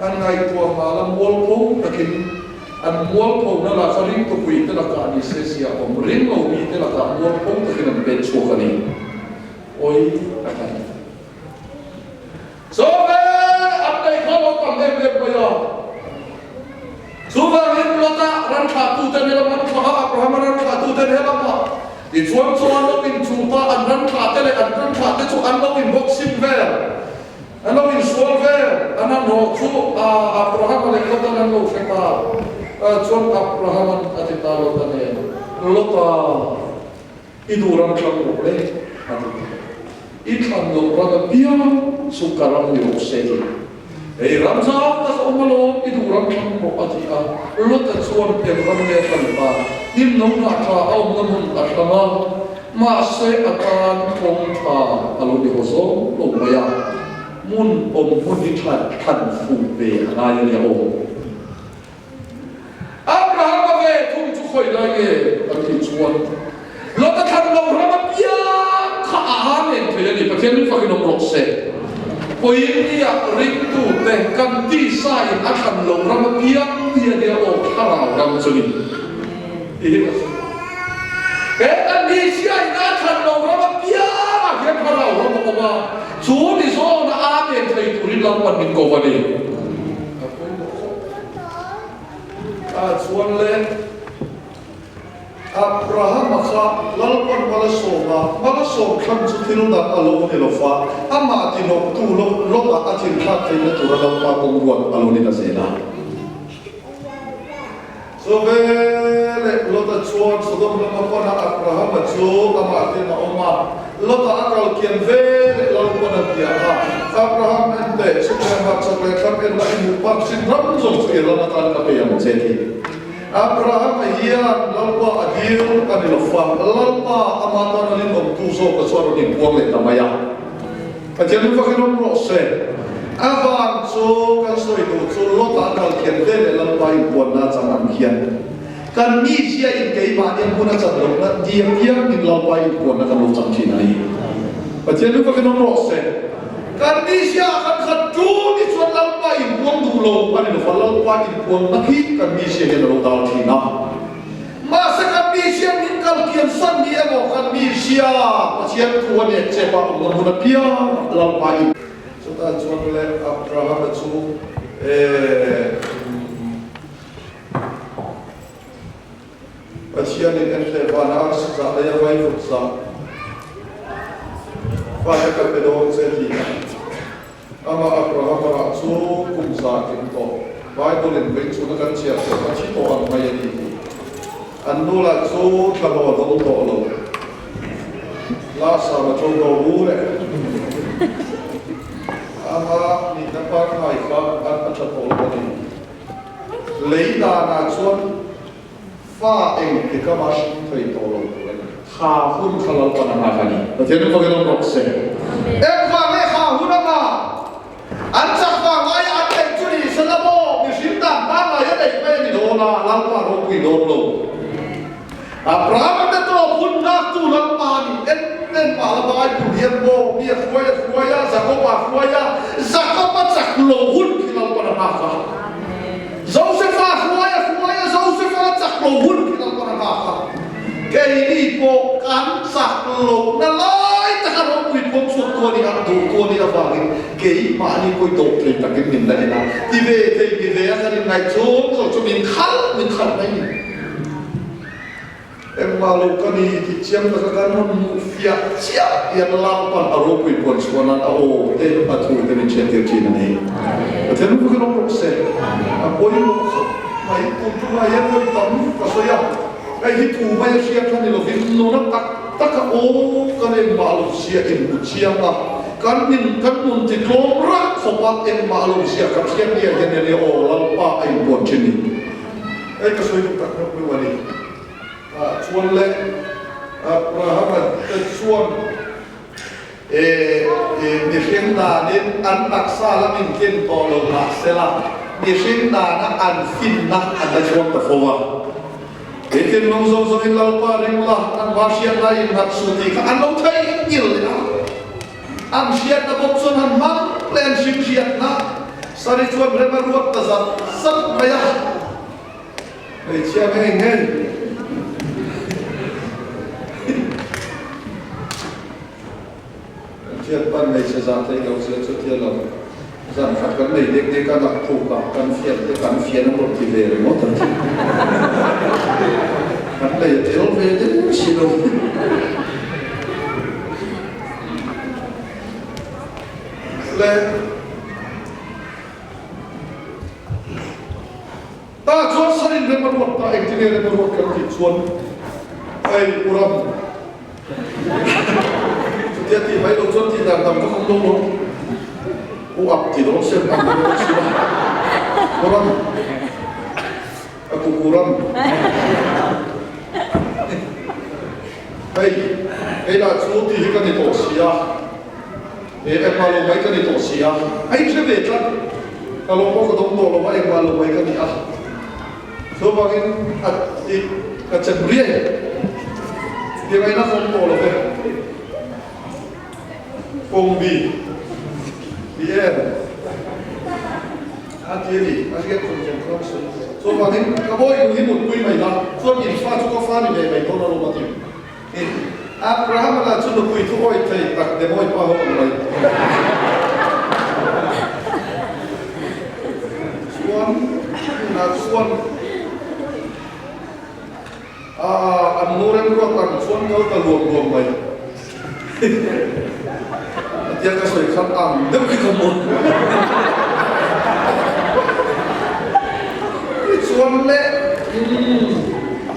An ngaihtuah nghal a, mualpho takin. An mualphona laka ringtupuite lakah ni se zia awm ring lo mite lakah mualpho takin an pek chhuak a ni. Awi a kan ti. Chaw ve an neih kha lo tam em em mai a. Chuvangin Lota ran thlahtuten he lam an thlah a, Abrahama ran thlahtuten he lamah tichuan chu an lo inchuh ta, an ran thlahte leh an ran thlahte chu an lo inbawksim vel, an lo insual vel, an han rawh chu Abrahama leh Lotan an lo hre ta. Chuan Abrahama'n a ti ta Lota nen, Lota, I duh ram thlang rawh le, a ti ta. I thlan loh ram apiang chu ka ram ni rawh se ti. Hei ram zau tak a awm alawm, i duh ram thlang rawh, a ti a. Lota chuan eng ram nge a thlan ta? Hnim no hnah tha a awmna hmun a thlang a, mahse a tan kawng tha a lo ni haw zawng lo mai a. Hmun awm hmun hi thlan fuh ve a ngai a nia aw. Abrahama ve thung chu khawi lai nge an tih chuan Lota thlan lo ram apiang kha a ha nen thei a ni. Pathian min fakin awm rawh se. Pawimnia ringtute kan tisa in a thlan lo ram apiang hi a nia aw thlarau ram chu ni tih hi ka sawi. He kan tisa in a thlan lo ram apiangah hian thlarau ram a awm a, chu ni zawna a nen thei turin Lalpan min ko a ni. A pawimawh khawp a chuan le Abrahama kha Lalpan mal a sawm a, mal a sawm thlang chu thil dang a lo ni lo va, amah tinawktu lawmah a thinthlak theihna tura Lalpa kawng ruat a lo ni ta zel a. Chuveleh Lota chuan Sodom lama pana Abrahama chu amah ten a awm a. Lota a kal kian veleh Lalpan a bia a, Abraham en teh, chutiang hak chak leh thlang en la i hmuh phak chin ram zawng chu i ram atan ka pe ang che ti. Abrahama hian Lalpa a dil a ni lo fa, Lalpa ama tan a rinawmtu zawka chuan rawn inpuang leh ta mai a. Pathian lu fakin awm rawh se. A vang chu kan sawi duh chu Lota a kal thiam ve leh Lalpa inpuanna chang ang hian kan mi zia in keimahni a hmun a chan lohna diam diam in Lalpa inpuanna kan lo chang thin a ni. Pathian lu fakin awm rawh se. Kan mi zia ah kan khat ṭun hi chuan Lalpa inpuang duh lo a ni lova, Lalpa inpuanna khi kan mi zia hian a lo dal thin a. Mahse kan mi hriat min kal kian san ni emaw kan mi hria Pathian thu a nek chep a awmna hmun apiang Lalpa in. Chutah chuan le Abrahama chu Pathian in en hle vana arsi zah lei a vaivut zah fate ka pe dawn che ti a. Amah Abrahama rah chu kum 100 tawh Bible in vei chhuna kan chhiar tawh kha thi tawh ang mai a ni tih. An nu lah chu thlano a dawng tawh lo. Last ah a cho do bu le. Ama nihna pangngai kha an a tha tawh lo a ni. Lei danah chuan fa eng tika mah hring thei tawh lo tur a ni. Kha hun kha Lalpan a nghak a ni. Pathian in fakin awm rawh se. Engvang nge kha hun a nghak? An chak vang aia an neih chu ni se la maw? Mihring dan pangngai a neih mai a ni dawn a, Lalpa ropui dawn lo. Abrahama te tawp hun nghaktu Lalpa a ni. En en pah la Bible hian maw mi a hruai a hruai a, Jakoba a hruai a, Jakoba chak lo hun khi Lalpan a nghak a. Josefa a hruai a hruai a, Josefa a chak lo hun khi Lalpan a nghak a. Keini pawh kan chak lohna lai taka ropui pawm chhuak tu a ni a, duh tu a nih avangin keimahni pawh i dawh thei takin min la en a, ti ve thei mi ve a kan inngaih chung zawk chu min khalh min khalh mai ni. Engmah lo ka ni tih chiang taka kan rawn hmuh fiah chiah hian Lalpan a ropui puan chhuah nan a aw te a thu te min hriattir thin a ni. Pathian ropui kan awm rawh se. A pawimawh khawp mai. Tun tumah hian vawi tam ka sawi a. Hei hi thu mai a hriat kha ni lovin nuna tak tak a aw kan engmah lo zia inhmu chiang a, kan min kan nun ti tlawm rak khawp a engmah lo zia kan hriat ni ah hian nia aw Lalpa a inbuan thin ni. Hei ka sawi duh tak hlauh hlauh a ni. Ah chuan le Abrahama te chuan e mihring danin an taksa lam intlin tawh lo mahsela mihring dana an finna an la chhuak ta fo a. He thinlung zawng zawngin Lalpa ring la, an va hriatna innghat suh tih kha an lo theihnghilh leh a. An hriatna bawk chuan han hmang leh an hrim hriatna Sari chuan rem a ruat ta zat zat mai a. Hmeichhia ngei ngei. Kan thian pan hmeichhe zah theih loh zia chu tia lo. Zan khat kan nei dek dek a, nak phuk ah kan fian te kan fian an rawn ti ve ringawt an ti. Kan lei a tel ve deuh si lo. Le. Tah chuan sarin rem a ruat ta, engtin nge rem a ruat kan tih chuan hei u ram chutia tih mai lo chuan tih dan dang vak awm lo maw? U ap ti dawn se ang dawn lo si a, u ram a ku ku ram hei hei lah chu tih hi ka ni tawh si a. He engmah lo mai ka ni tawh si a, a inhre ve tlat. Ka lo pawh ka dawng tawh lo va, engmah lo mai ka ni a. Chuvangin a ti ka chem riai. Tiangaina ka awm tawh lo ve. Kawngbi ti em? A ti a ni, a hriat chawm chawm kha a sawi. Chuvangin ka bawi nu hi mutpui mai la, chuan in fa chu ka fa ni ve mai dawn alawm a ti. Tin, Abrahama lah chu nupui thu awih thei tak demawi pa ho ang mai. Chuan, tunah chuan an nu remruat ang chuan kal ta luam luam mai. Tia ka sawi khan ang deuh khi ka hmu. Tichuan le,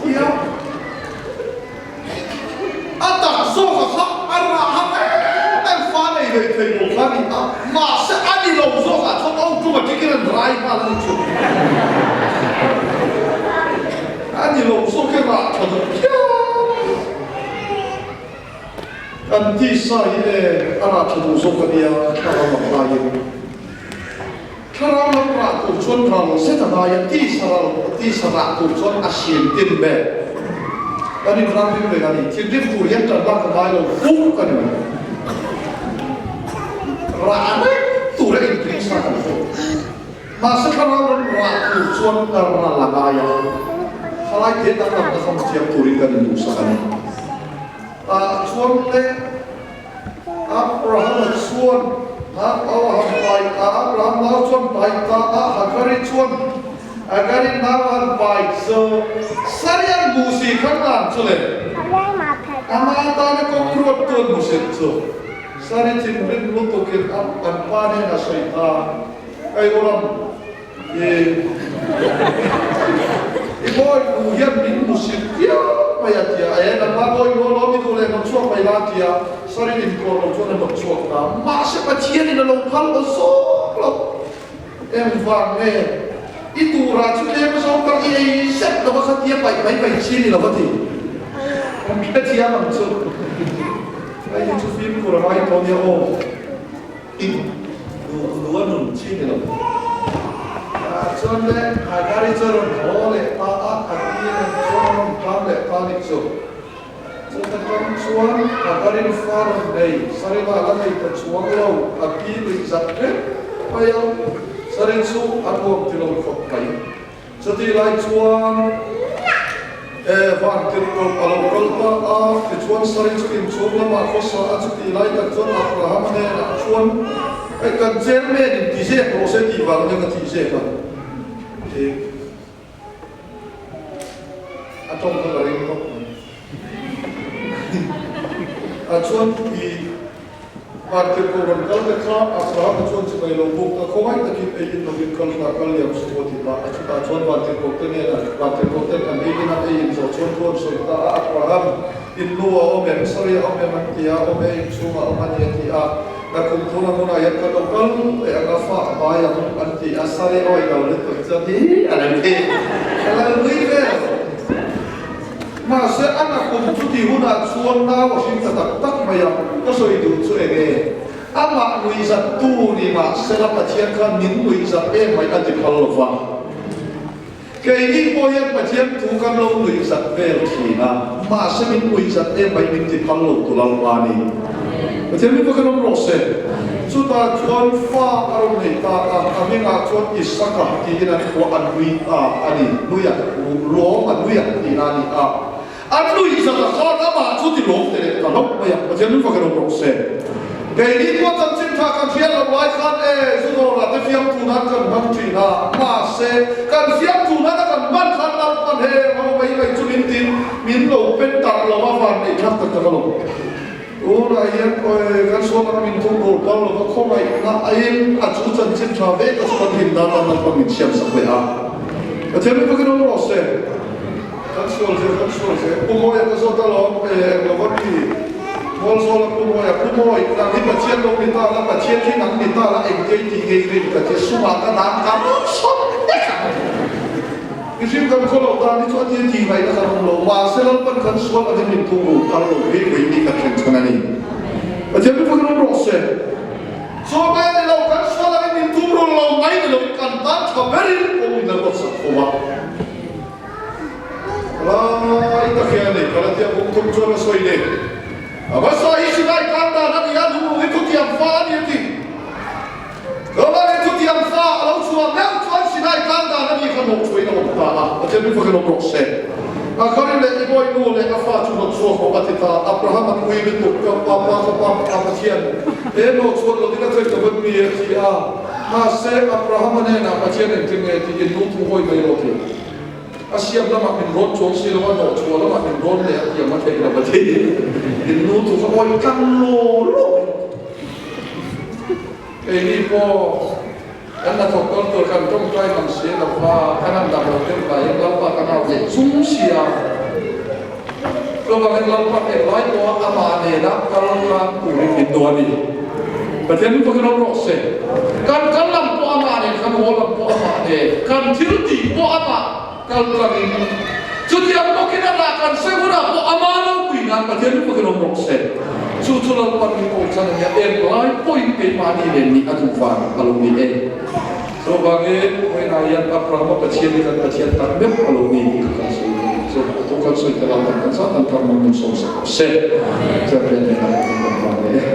tia. A tak zawk a kha a rah ha em em fa nei ve thei lo kha a ni a, mahse a ni lo zawk ah chuan automatic in an rai nghal a ni chu. A ni lo zawk hi rah tha duh phian. Kan tisa hi e a rah tha duh zawk a nia thlarau lam laiin. Thlarau lam rah tur chuan ral zet a ngai a, tisa ral, tisa rah tur chuan a siam tin ber. Kan inralring reng a ni. Thinrim tur hian tan lak a ngai lo fur ka ni mai. Rah reng tur a inring sa kan fur. Mahse thlarau lam rah tur chuan ral a ngai a, thalai te danglamna fam thiam turin kan induhsak a ni. Tah chuan le. Abrahama chuan Abraham pai ta, Abraham nau chuan pai ta a, Hagari chuan Hagari nau han pai chu Sarian hmuh si khan lan chu le. Ama tana kawng ruat tu an hmu sil chu Sari thinrim lutukin an pa nen a sawi ta, Hei Uram, I i bawi nu hian min hmu sil viau mai a tia, e nangmah bawi nu alawm i duh leh nawk chhuak mai la a tia, Sarin inkuah lo chuan a nawk chhuak ta, mahse Pathianin a lo phal aw zawk lo, engvang nge i turah chu tlem zawng tak i ei zet lo va kha tia paih mai mai chi ni lo va ti, kan hrethiam ang chu, hei hi chu fimkhur a ngai tawh nia aw. In duh duh a nun chi ni lo. Tah chuan le Hagari chu a rawn haw leh ta a, a pi nen chuan a rawn tlang leh ta a nih chu. Chuta tang chuan Hagarin fa rawn nei, Sarina la nei ta chuang lo, a pi nuih zat reng mai a, Sarin chu a nuam ti lo khawp mai. Chutih lai chuan e van tirhkoh a lo kal ta a, tichuan Sari chu inchhung lamah khawsa a, chutih lai tak chuan Abrahama hnenah chuan, Hei kan chairman in ti zek rawh se tih vang nia ka tih zek a, ti a tawng kha ka ring khawp mai. A chuan i Van tirhkoh rawn kal te kha Abrahama chuan chibai lo buk a, khawngaih takin ei in lovin kal hla kal liam suh aw ti ta a. Chutah chuan van tirhkoh te nena van tirhkoh ten an ei in an ei in zawh chuan thu an sawi ta a, Abraham, in nu a awm em? Sari a awm em? An ti a, Awm e, in chhungah a awm a ni a ti a. Nakum thuna hmunah hian ka lo kal leh ang a, fa a pai ang an ti a, Sari awi lo lutuk chuan hi a lo ti a lo nui vel. Mahse, a nakum chuti hunah chuan nau a hring ta tak tak mai a, ka sawi duh chu eng nge? Amah nuihzattu ni mahsela Pathian khan min nuihzat em mai a ti phal lo va. Keini pawh hian Pathian thu kan lo nuihzat vel thin a, mahse min nuihzat em mai min ti phal lo tu Lalpa ni. Pathian min va kan awm rawh se. Chutah chuan fa a rawn nei ta a, a hmingah chuan Isaka tiin an phuah, a nui ta a ni. Nui a lawm, a nui a tihna a ni a. A nui zat a khan amah chu ti lawm te leh ta hlauh mai a, Pathian min fak erawh rawh se. Keini pawh chanchin tha kan hriat loh lai khan e, zu dawrah te fiamthu nan kan hmang thin a, mahse kan fiamthu nana kan hman khan Lalpan he ho mai mai chu min tin min lo pen tak lo a van neih thlak tak tak a lo. Tunah hian awi kan sual anga min thung rul pal lova khawngaihna aiin a chu chanchin tha ve ka chu kan hlim nan a Lalpan min siam sak leh a. Pathian min fakin awm rawh se. Kan sual zel, kan sual zel. Pu Mawia ka zawt alawm, eng lo va mi? Mualzawla Pu Mawia, Pu Mawi, nang hi Pathian lo ni ta la, Pathian hi nang ni ta la, engtia i tih ngei rin ka tia, sumah ka dan ka rawn sawt vek ang. Mihring kan khaw loh dan hi chu a tia tih ngaihna kan awm lo, mahse Lalpan kan sual angin min thung rul phal lo hi ui ni kan thlen chhan a ni. Pathian min fakin awm rawh se. Chu mai a ni lo, kan sual angin min thung rul lo mai ni loin kan tan tha berin kawng min la ruatsak fo a. Lai tak hian a ni, Galatia bung thum chuan a sawi ni. A hmasa hi Sinai tan dan a ni a, lung hi thutiam fa a ni a ti. Galatia thutiam fa a lo chhuah meuh chuan Sinai tan dan a ni kha hnawhchhuahin a awm ta a, Pathian min fakin awm rawh se. A kharin leh i bawi nu leh a fa chu hnawt chhuak rawh a ti ta. Abraham an ui lutuk, ka pa pa ka pa pa Pathian, he hnawhchhuah lovin a thei ta vat mi a ti a. Mahse, Abrahama hnenah Pathian engtin nge tiin lung thu hawi mai rawh ti. A siam lamah min rawn chuang si lo a, hnawhchhuah lamah min rawn leh a tiang a theih lo a ti. In nu thu kha awih tlang law law mai. Keini pawh kan hnathawk kal tur kan tawngtai mang si lo va, kan han dam lo deuh laiin Lalpa kan au ve chung si a. Chuvangin Lalpa englai pawha amah nena kal tlang turin min duh a ni. Pathian min fakin awm rawh se. Kan kal lam pawh amah nen, kan haw lam pawh amah nen, kan thil tih pawh amah kal tlangin, chutiang bawkin amah kan sawi hunah pawh amah ropui nan Pathian min fakin awm rawh se. Chu chu Lalpan min aw chan a nia, englai pawhin keimahni nen nih a duh vang a lo ni e. Chuvangin, vawiinah hian Abrahama Pathian hi kan Pathian tak meuh a lo ni tih kha kan sawi dawn a ni. Chuvang a thu kan sawi ta lo kan kan zat an thar mang min sawm sak rawh se. Champion hnenah kan rawn vang leh e.